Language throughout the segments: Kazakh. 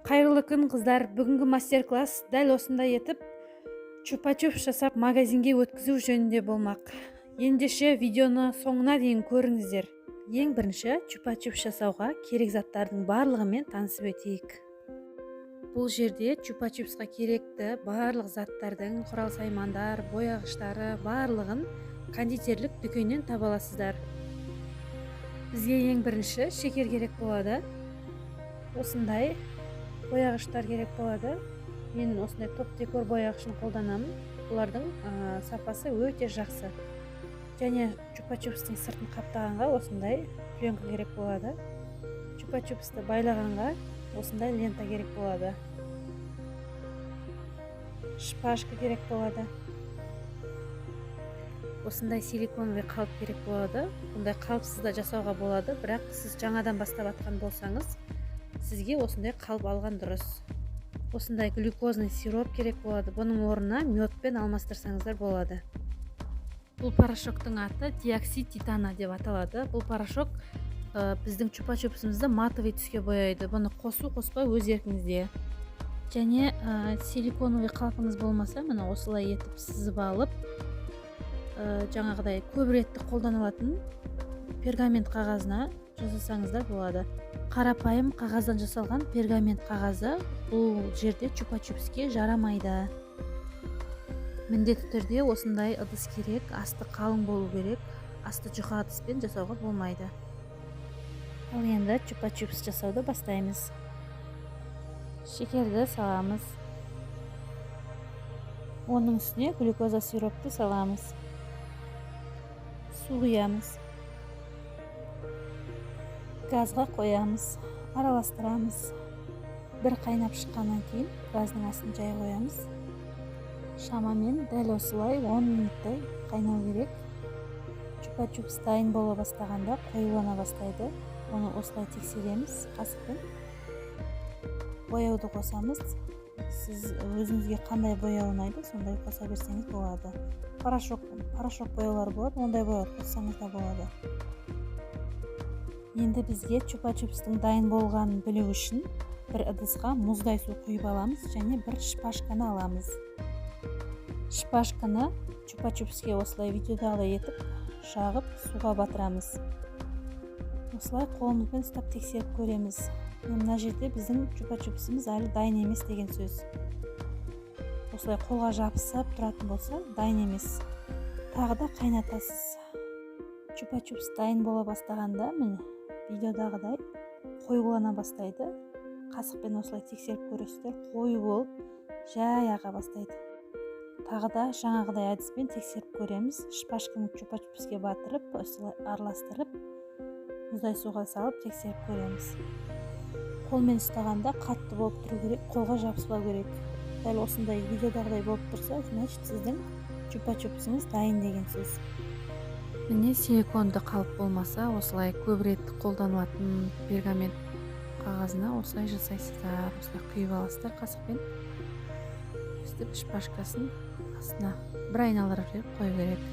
Қайырлы күн, қыздар! Бүгінгі мастер-класс дәл осындай етіп чупа-чупс жасап, магазинге өткізу жөнінде болмақ. Ендеше, видеоны соңына дейін көріңіздер. Ең бірінші чупа-чупс жасауға керек заттардың барлығымен танысып өтейік. Бұл жерде чупа-чупсқа керекті барлық заттардың, құрал саймандар, бояғыштары, барлығын кондитерлік дүкеннен таба аласыздар. Бізге ең бірінші шекер керек болады, осындай бояғыштар керек болады. Мен осындай Топ Декор бояғышын қолданамын. Бұлардың сапасы өте жақсы. Және чупа-чупстың сыртын қаптағанға осындай пленка керек болады. Чупа-чупсты байлағанға осындай лента керек болады. Шпажка керек болады. Осындай силиконовый қалып керек болады. Бұндай қалыпсыз да жасауға болады, бірақ сіз жаңадан бастап жатқан болсаңыз, сізге осындай қалып алған дұрыс. Осындай глюкозный сироп керек болады. Бұның орнына медпен алмастырсаңыздар болады. Бұл порошоктың аты диоксид титана деп аталады. Бұл порошок біздің чупа-чупсымызды матовый түске бояйды. Бұны қосу, қоспау өз еркіңізде. Және силиконовый қалпыңыз болмаса, міне, осылай етіп сызып алып, жаңағыдай көп ретті қолданылатын пергамент қағазына жасасаңыздар болады. Қарапайым қағаздан жасалған пергамент қағазы бұл жерде чупа-чупске жарамайды. Міндетті түрде осындай ыдыс керек, асты қалың болу керек, асты жұқа ыдыспен жасауға болмайды. Ал енді чупа-чупс жасауды бастаймыз. Шекерді саламыз, оның үстіне глюкоза сиропты саламыз, су құямыз, газға қоямыз, араластырамыз. Бір қайнап шыққаннан кейін газдың астын жай қоямыз. Шамамен дәл осылай 10 минуттай қайнау керек. Чупа-чупс дайын бола бастағанда қоюлана бастайды. Оны осылай тексереміз қасықпен. Бояуды қосамыз. Сіз өзіңізге қандай бояу ұнайды, сондай қоса берсеңіз болады. Порошок бояулар болады, ондай бояуды қоссаңыз да болады. Енді бізге чупа-чупстың дайын болғанын білу үшін бір ыдысқа мұздай су құйып аламыз және бір шпажканы аламыз. Шпажканы чупа-чупске осылай видеодағыдай етіп жағып, суға батырамыз. Осылай қолымызбен ұстап тексеріп көреміз. Мына жерде біздің чупа-чупсымыз әлі дайын емес деген сөз. Осылай қолға жабысып тұратын болса, дайын емес. Тағы да қайнатасыз. Чупа-чупс дайын бола бастағанда, міне, видеодағыдай қоюлана бастайды. Қасықпен осылай тексеріп көресіздер, қою болып жай аға бастайды. Тағы да жаңағыдай әдіспен тексеріп көреміз. Шпажканы чупа-чупске батырып, осылай араластырып, мұздай суға салып тексеріп көреміз. Қолмен ұстағанда қатты болып тұру керек, қолға жабыспау керек. Дәл осындай видеодағыдай болып тұрса, значит, сіздің чупа-чупсыңыз дайын деген сөз. Міне, силиконды қалып болмаса, осылай көп рет қолданылатын пергамент қағазына осылай жасайсыздар. Осылай құйып аласыздар қасықпен, өстіп шпажкасын астына бір айналдырып жіберіп қою керек.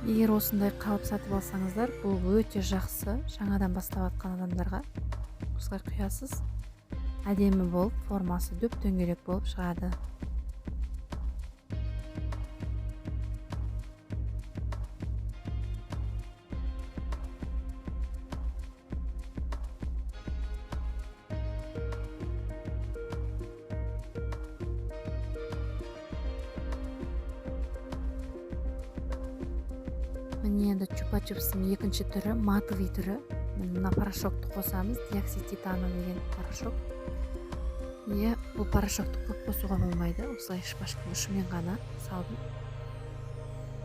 Егер осындай қалып сатып алсаңыздар, бұл өте жақсы жаңадан бастап жатқан адамдарға. Осылай құясыз, әдемі болып, формасы дөп дөңгелек болып шығады. Міне, енді чупа-чупстың екінші түрі, матовый түрі. Мына порошокты қосамыз, диоксид титана деген порошок. Міне, бұл порошокты көп қосуға болмайды. Осылай шпажканың ұшымен ғана салдым.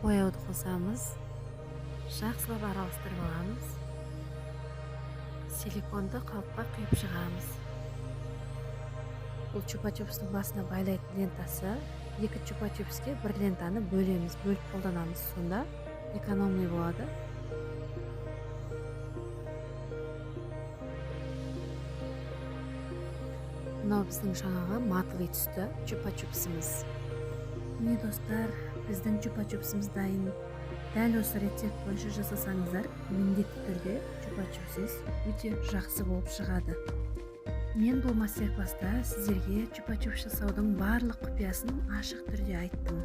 Бояуды қосамыз, жақсылап араластырып аламыз. Силиконды қалыпқа құйып шығамыз. Бұл чупа-чупстың басына байлайтын лентасы. Екі чупа-чупске бір лентаны бөлеміз, бөліп қолданамыз, сонда экономный болады. Мынау біздің жаңағы матовый түсті чупа-чупсымыз. Міне, достар, біздің чупа-чупсымыз дайын. Дәл осы рецепт бойынша жасасаңыздар, міндетті түрде чупа-чупсыңыз өте жақсы болып шығады. Мен бұл мастер класста сіздерге чупа-чупс жасаудың барлық құпиясын ашық түрде айттым.